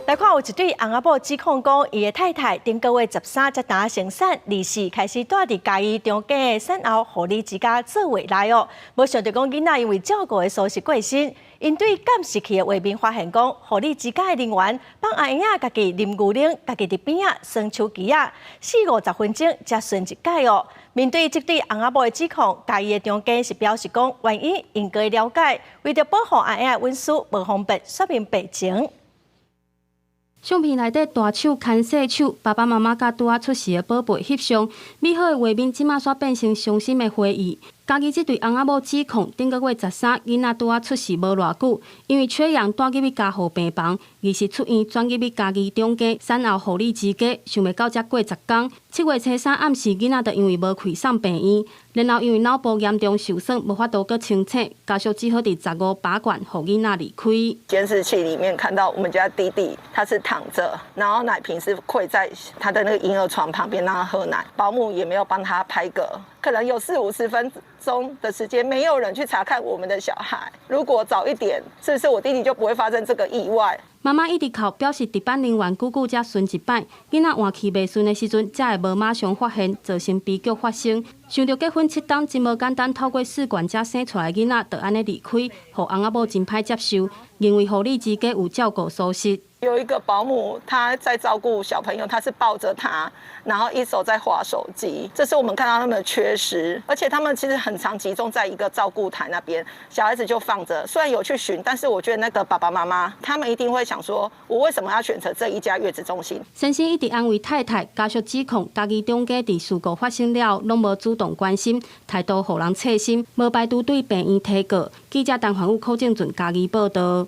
來看有一對翁仔某指控講，伊的太太頂個月13才誕生產，24開始蹛佇嘉義長庚的產後護理之家做月內哦，無想著講囡仔因為照顧的疏失過身，𪜶對監視器的畫面發現講，護理之家的人員放阿嬰仔家己啉牛奶，家己佇邊仔耍手機仔，四五十分鐘才巡一擺哦。面對這對翁仔某的指控，嘉義的長庚是表示講，原因應該了解，為著保護阿嬰仔隱私，無方便說明病情。相片內底大手牽細手，爸爸媽媽佮拄仔出世的寶貝翕相，美好的畫面，這馬煞變成傷心的回憶。嘉義這對翁仔某指控，頂個月13，囡仔拄仔出世無偌久，因為缺氧帶入去加護病房，24出院轉入去嘉義長庚產後護理之家，想袂到才過10工，7月初3暗時，囡仔就因為無氣送病院，然後因為腦部嚴重受損，無法度閣清醒，家屬只好佇15拔管，予囡仔離開。監視器裡面看到我們家弟弟，他是躺著，然後奶瓶是跪在他的那個嬰兒床旁邊，讓他喝奶，保姆也沒有幫他拍嗝，可能有四五十分鐘的時間，沒有人去查看我們的小孩。如果早一點，是不是我弟弟就不會發生這個意外？媽媽一直哭，表示值班人員久久才巡一擺，囡仔換氣袂順的時陣，才會無馬上發現，造成悲劇發生。想著結婚7冬真無簡單，透過試管才生出來的囡仔，就按呢離開，予翁仔某真歹接受，認為護理之家有照顧疏失。有一個保姆，他在照顧小朋友，他是抱着他，然後一手在滑手機，這是我們看到他們的缺失。而且他們其實很常集中在一個照顧台那邊，小孩子就放着，雖然有去巡，但是我覺得那個爸爸媽媽，他們一定會想說，我為什麼要選擇這一家月子中心？先生一直安慰太太，家屬指控嘉義長庚佇事故發生了後，攏無主動關心，態度予人刺心，無排除對病院提告。記者陳環宇、柯正俊嘉義報道。